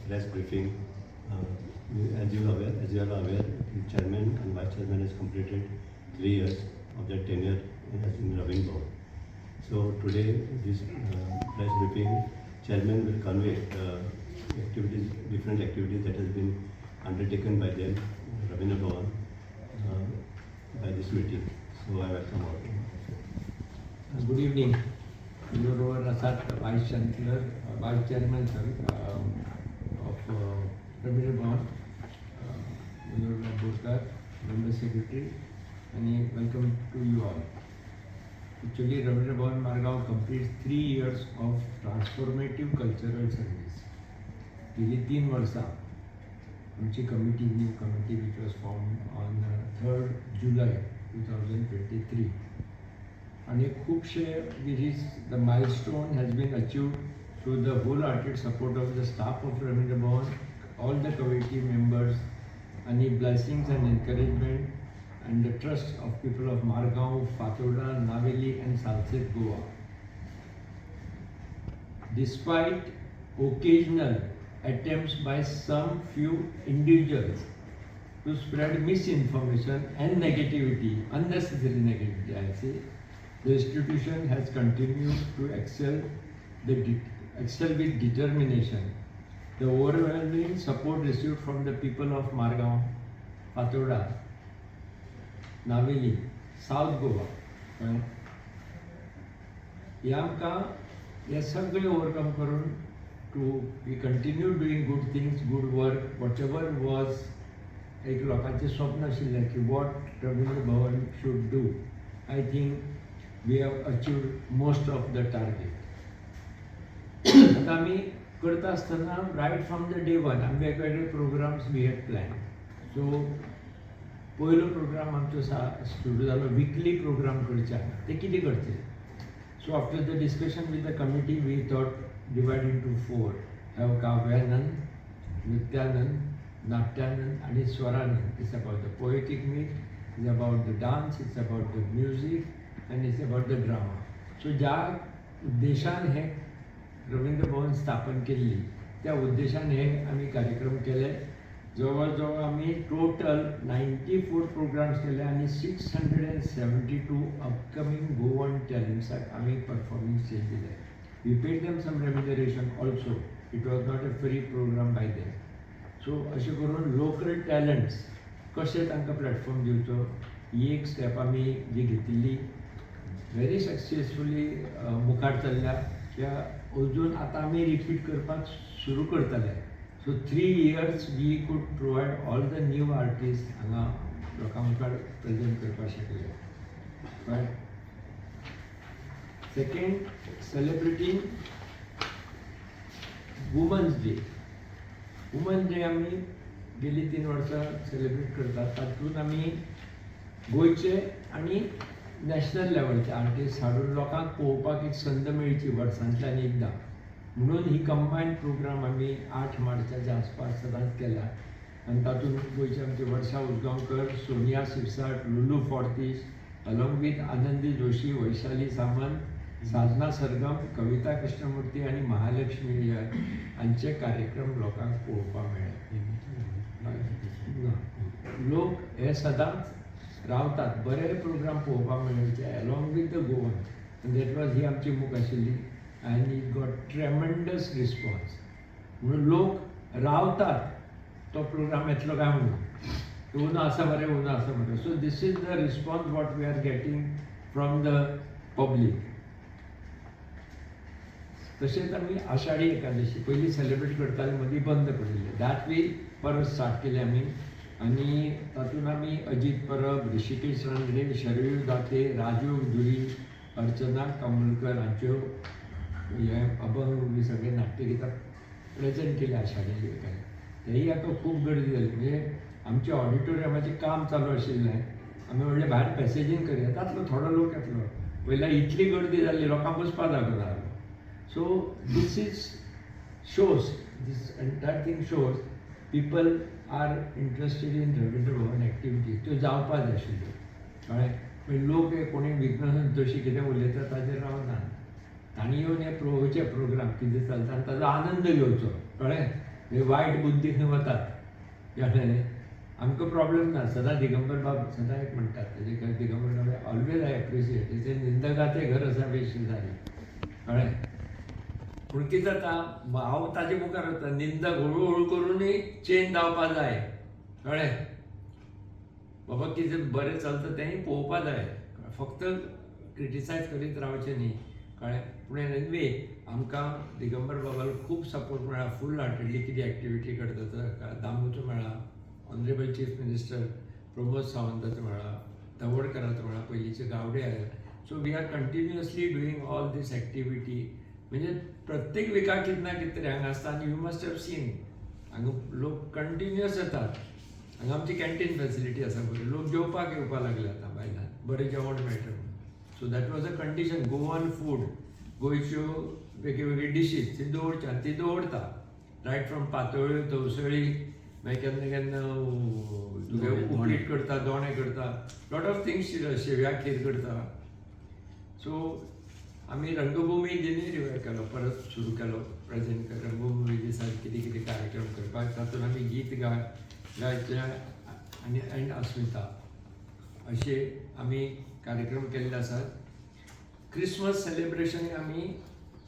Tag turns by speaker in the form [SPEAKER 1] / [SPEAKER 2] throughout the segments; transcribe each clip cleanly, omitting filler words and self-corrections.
[SPEAKER 1] press briefing. As you are aware, the chairman and vice chairman has completed 3 years of their tenure in Ravindra Bhavan. So today, this press briefing, chairman will convey the activities, different activities that has been undertaken by them, Ravindra Bhavan, by this meeting. So I welcome all.
[SPEAKER 2] Good evening. Your Rasat, Vice Chancellor, Vice Chairman, sorry, of Ravindra Bhavan, Manohar Borkar, Member Secretary, and welcome to you all. Actually, Ravindra Bhavan Margao completes 3 years of transformative cultural service. गेली 3 वर्सां आमची committee, new committee which was formed on 3rd July 2023, आणि खुबशे which the milestone has been achieved through the wholehearted support of the staff of Ravindra Bhavan, all the committee members आणि blessings and encouragement and the trust of people of Margao, Fatorda, Navelim and Salcete, Goa. Despite occasional attempts by some few individuals to spread misinformation and negativity, unnecessary negativity, I say, the institution has continued to excel with determination. The overwhelming support received from the people of Margao, Fatorda, Navelim, South Goa, कळ्ळें? हे आमकां हे सगळें overcome करून to we continue doing good things, good work, whatever was एक लोकांचें स्वप्न आशिल्लें की what Ravindra Bhavan should do, I think we have achieved most of the target. आतां आमी करता आसतना right from the day one आमी वेगवेगळे programs we had plan. So पयलो प्रोग्राम आमचो सा सुरू जालो, विकली प्रोग्राम करचे आमी, ते कितें करचे. So after the discussion with the committee, we thought divide into four, have Kavyanand, Nrityanand, Natyanand आणि Swaranand. It's about the poetic meet, it's about the dance, it's about the music and it's about the drama. So ज्या उद्देशान हे रवींद्र भवन स्थापन केल्ली, त्या उद्देशान हे आमी कार्यक्रम केले. जवळ जवळ आमी टोटल 94 प्रोग्राम्स केले आनी 672 upcoming Goan टॅलंट्साक आमी परफॉर्मिंग स्टेज दिले. We paid them some remuneration also. It was not a free program by them. So अशें करून लोकल टॅलंट्स कशे तांकां प्लॅटफॉर्म दिवचो, ही एक स्टेप आमी जी घेतिल्ली, व्हेरी सक्सेसफुली मुखार चल्ल्या. त्या अजून आतां आमी रिपीट करपाक सुरू करतले. So 3 years we could provide all the new artist, हांगा लोकां मुखार प्रेजेंट करपाक शकले. But second, celebrating Women's Day. Women's Day आमी गेली 3 वर्सां सेलिब्रेट करतात. तातूंत आमी गोंयचे आनी नॅशनल लेवलचे आर्टिस्ट हाडून लोकांक पळोवपाक एक संद मेळची वर्सांतल्यान एकदां म्हणून ही कंबायन प्रोग्राम आमी 8 मार्चाच्या आसपास सदांच केला. आनी तातूंत गोंयचे आमचे वर्षा उजगांवकर, सोनिया सिरसाट, लुलू फॉर्तीस, अलॉंग विथ आनंदी जोशी, वैशाली सामंत, साधना सरगम, कविता कृष्णमूर्ती आनी महालक्ष्मी अय्यर हांचे कार्यक्रम लोकांक पळोवपाक मेळ्ळे. ना, लोक हे सदांच रावतात बरे प्रोग्राम पळोवपाक मेळचे along with the Goan. That was ही आमची मोख आशिल्ली आनी it got tremendous response. म्हणून लोक रावतात तो प्रोग्राम येतलो काय म्हणून, उनो आसा मरे, उनो आसा मरे. So this is the response what we are getting from the public. तशेंच आमी आषाढी एकादशी पयलीं सेलिब्रेट करताले, मदीं बंद पडिल्लें. That we परत स्टार्ट केले आमी आनी तातूंत आमी अजीत परब, ऋषिकेश रानडे, शरयू दाते, राजीव दुरी, अर्चना कामुलकर हांच्यो हे अभंग बी सगळे नाट्यगितां प्रेजेंट केले आषाढी एकादशी. तेही आतां खूब गर्दी जाली. म्हणजे आमच्या ऑडिटोरियमाचें काम चालू आशिल्लें, आमी म्हणलें भायर पॅसेजीन करया, जातलो थोडो लोक येतलो. पयल्या इतली गर्दी जाली, लोकांक बसपाक जागो ना जालो. So this is shows, this entire thing shows people are interested in Ravindra Bhavan activities. त्यो जावपा जाय आशिल्ल्यो, कळ्ळें? मागीर लोक हे कोणी विघ्न संतोशी कितें उलयता ताजेर रावना. तांणी येवन हे पळोवचे प्रोग्राम कितें चलता आनी ताजो आनंद घेवचो, कळ्ळें? हे वायट बुद्धी खंय वतात, कळ्ळें न्ही? आमकां प्रॉब्लेम ना. सदां दिगंबर बाब सदां एक म्हणटात, तेजे दिगंबर बाब ऑलवेज I appreciate, तेजे निंदकाचे घर असावे शेजारी, कळ्ळें? पूण कितें जाता, हांव ताजे मुखार वता, निंदक हळू हळू करूनय चेंज जावपा जाय, कळ्ळें? बाबा कितें बरें चलता तेंय पळोवपा जाय, फक्त क्रिटिसायज करीत रावचें न्ही, कळ्ळें? पूण एनवे आमकां दिगंबर बाबालो खूब सपोर्ट मेळ्ळा. फूल हार्टेडली कितें एक्टिविटी करता ताका दामूचो मेळ्ळा, ऑनरेबल चीफ मिनिस्टर प्रमोद सावंताचो मेळ्ळा, तवडकराचो मेळ्ळा, पयलींचे गावडे आयले. So we are continuously doing all this activity. म्हणजे प्रत्येक विकाक कितें ना कितें तरी हांगा आसता. आनी you must have seen, हांगा लोक कंटिन्युअस येतात. हांगा आमची कॅन्टीन फॅसिलिटी आसा बरी, लोक जेवपाक येवपाक लागले आतां भायल्यान, बरें जेवण मेळटा म्हणून. So that was a condition. Goan food, गोंयच्यो वेगळे वेगळे डिशीज ती दवरच्यो आनी ती दवरता, रायट फ्रॉम पातोळ्यो, तवसळी, मागीर केन्ना केन्ना तुगे उपीट करता, दोणे करता, लॉट ऑफ थिंग्स, शेव्या खीर करता. सो आमी रंगभूमी दिनूय रिवायव केलो, परत सुरू केलो. प्रेजेंट रंगभूमी दिसा कितें कितें कार्यक्रम करपाक, तातूंत आमी गीत गायचें आनी एंड अस्मिता अशे आमी कार्यक्रम केल्ले आसात. क्रिसमस सेलिब्रेशन आमी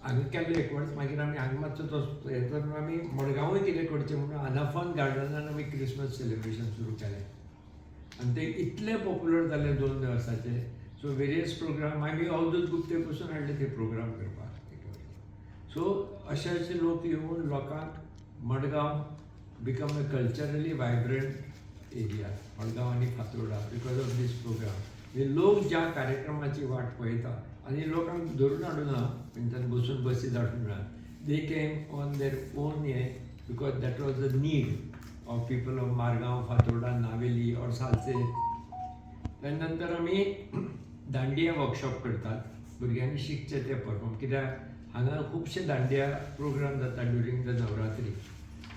[SPEAKER 2] हांगा केल्लें एक वर्स. मागीर आमी हांगा मातसो तो हें करून आमी मडगांवूय कितें करचें म्हणून अनाफोन गार्डनान आमी क्रिसमस सेलिब्रेशन सुरू केलें आनी ते इतले पॉप्युलर जाले 2 वर्साचे. सो वेरियस प्रोग्राम आमी अवधूत गुप्ते पसून हाडले ते प्रोग्राम करपाक. सो अशे अशे लोक येवन लोकांक Madgaon become a culturally vibrant area, Madgaon आनी Fatorda, because of these program. म्हणजे लोक ज्या कार्यक्रमाची वाट पळयता आनी लोकांक धरून हाडूना, तेंच्यान बसून बसी धाडून ना, they came on their own हें, because that was the need of people of Margao, Fatorda, Navelim or Salcete. त्या नंतर आमी दांडिया वर्कशॉप करतात, भुरग्यांनी शिकचें तें परफॉर्म, कित्याक हांगा खुबशे दांडिया प्रोग्राम जाता ड्युरींग the Navratri.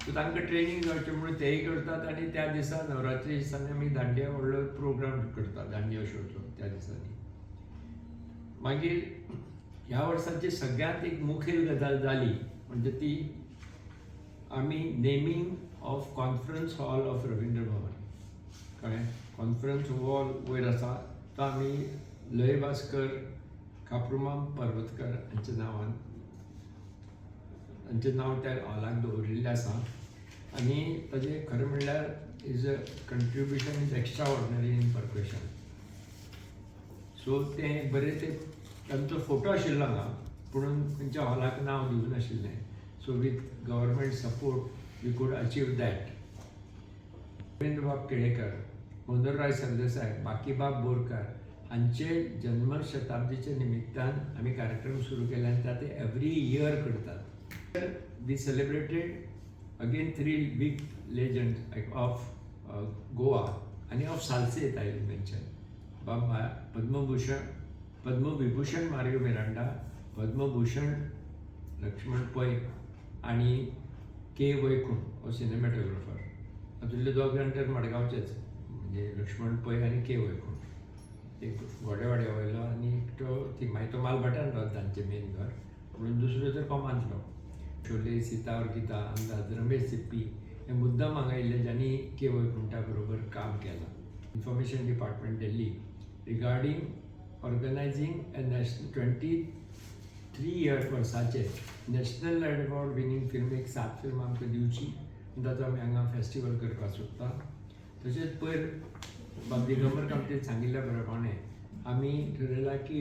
[SPEAKER 2] सो तांकां ट्रेनींग जावचें म्हणून तेय करतात. आनी त्या दिसा, नवरात्री दिसांनी आमी दांडिया व्हडलो प्रोग्राम करतात, दांडिया शोचो त्या दिसांनी. मागीर ह्या वर्साची सगळ्यांत एक मुखेल गजाल जाली म्हणजे ती आमी naming of conference hall of Ravindra Bhavan, कळ्ळें? कॉन्फरन्स हॉल वयर आसा तो आमी लय भास्कर खाप्रुमाम पर्वतकर हांच्या नांवान, हांचें नांव त्या हॉलाक दवरिल्लें आसा. आनी ताजें खरें म्हणल्यार his a contribution is extraordinary in percussion. So तें बरें, ते तांचो फोटो आशिल्लो हांगा, पुणून खंयच्या हॉलाक नांव दिवंक नाशिल्लें. So with government support we could achieve that. रवींद्रबाब Kelekar, Manoharrai Sardesai, Bakibab Borkar हांचे जन्मशताब्दीच्या निमित्तान आमी कार्यक्रम सुरू केले आनी ते एवरी इयर करतात. We celebrated again three big legend of Goa आनी ऑफ सालसेत. I mention बाब पद्मभूषण, पद्मविभूषण मारियो मिरांडा, पद्मभूषण लक्ष्मण पै आनी के वैकुंठ हो सिनेमॅटोग्राफर. हातूंतले दोग जाण तर मडगांवचेच, म्हणजे लक्ष्मण पै आनी के वैकुंठ. एक घोडेवाड्या वयलो आनी एकटो ती मागीर तो मालभाटान रावता तांचें मेन घर, पूण दुसरो तर कोमांतलो. शोले, सीता और गीता, अंदाज, रमेश सिप्पी हे मुद्दाम हांगा आयिल्ले, ज्यांनी के वैकुंठा बरोबर काम केलां. Information Department, Delhi, regarding organizing a national 23 year वर्साचे नॅशनल अवॉर्ड विनींग फिल्म, एक सात फिल्मां आमकां दिवची आनी ताचो आमी हांगा फेस्टिवल करपाक सोदता. तशेंच पयर बाब दिगंबर कामतीन सांगिल्ल्या प्रमाणे आमी ठरयलां की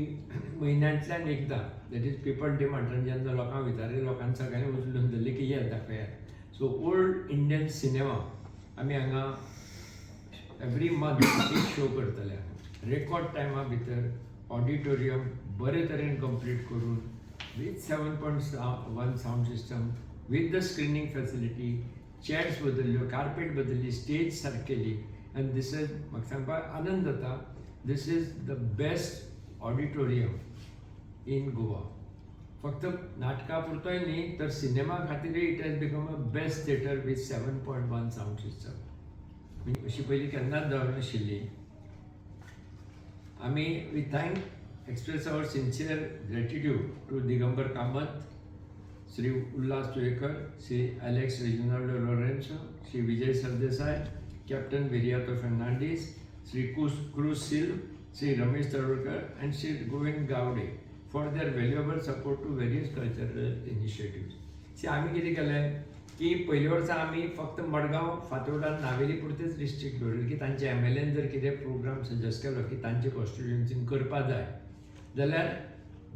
[SPEAKER 2] म्हयन्यांतल्यान एकदां, that is people demand, आनी जेन्ना लोकांक विचारलें, लोकांनी सगळ्यांनी उचलून धरलें की येत दाखयात. सो ओल्ड इंडियन सिनेमा आमी हांगा एवरी मंथ एक शो करतले. रेकॉर्ड टायमा भितर ऑडिटोरियम बरे तरेन कंप्लीट करून, with 7.1 sound system, with the screening facility, chairs बदलल्यो, कार्पेट बदलली, स्टेज सारकेली. आनी this is, म्हाका सांगपाक आनंद जाता, this is the best auditorium in Goa. फक्त नाटका पुरतोय न्ही, तर cinema खातीरय it has become a best theatre with 7.1 sound system. म्हणजे अशी पयलीं केन्नाच जावंक नाशिल्ली. आमी we thank express our sincere gratitude to Digambar Kamat, Shri Ulhas Tuyenkar, Shri Alex Reginaldo Lourenco, Shri Vijay Sardesai, captain Viriato Fernandes, Shri कुस cruise seal, Shri Ramesh Talwalkar and Shri Govind Gawade for their valuable support to various cultural initiatives. See, आमी कितें केलें की पयल्या वर्सा आमी फक्त Madgaon, Fatorda, Navelim पुरतेच restrict दवरलें की तांचे एमएलएन जर कितें प्रोग्राम सजेस्ट केलो की तांचे कॉन्स्टिट्युएन्सीन करपा जाय जाल्यार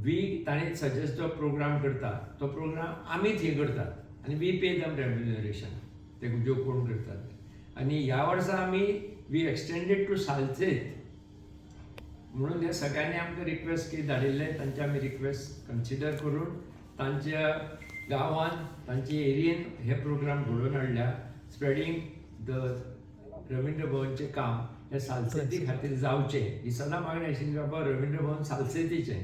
[SPEAKER 2] वी तांणी सजेस्ट जो प्रोग्राम करता तो प्रोग्राम आमीच हे करतात आनी we pay them remuneration ते ज्यो कोण करतात. आनी ह्या वर्सा आमी we extended to Salcete म्हणून हे सगळ्यांनी आमकां रिक्वेस्ट की धाडिल्ले, तांचे आमी रिक्वेस्ट कन्सिडर करून तांच्या गांवान, तांचे एरियेन हे प्रोग्राम घडोवन हाडल्या. स्प्रेडींग the Ravindra भवनचें काम हें सालसेती खातीर जावचें ही सदां मागणी आशिल्ली, बाबा रवींद्र भवन सालसेतीचें.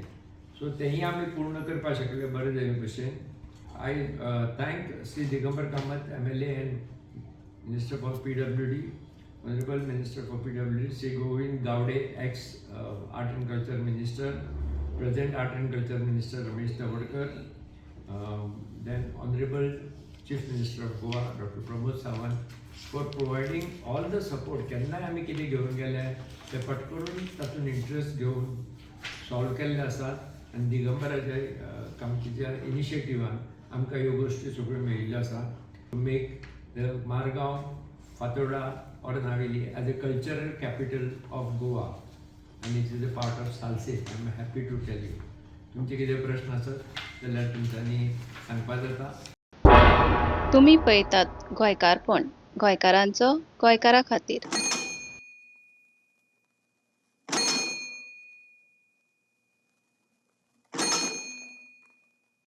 [SPEAKER 2] सो तेंय आमी पूर्ण करपाक शकले बरे तरे भशेन. I thank Shri Digambar Kamat, MLA and Minister for PWD, Honorable Minister for PWD, Sri Govind Gawde, ex Art and Culture Minister, present Art and Culture Minister Ramesh Tawadkar, then Honorable Chief Minister of Goa, Dr. Pramod Sawant, for providing all the support. केन्नाय आमी कितें घेवन गेले ते पट करून तातूंत interest घेवन सॉल्व केल्ले आसात आनी दिगंबराच्या कामतीच्या इनिशिएटिवान आमकां ह्यो गोश्टी सगळ्यो मेळिल्ल्यो आसा to make the Margao, Fatorda or Naveli as a cultural capital of Goa, and it is a part of Salcete. I am happy to tell you. तुमचे कितें प्रश्न आसत जाल्यार तुमच्यांनी सांगपा जाता.
[SPEAKER 3] तुमी पळयतात गोंयकारपण, गोंयकारांचो गोंयकारा खातीर.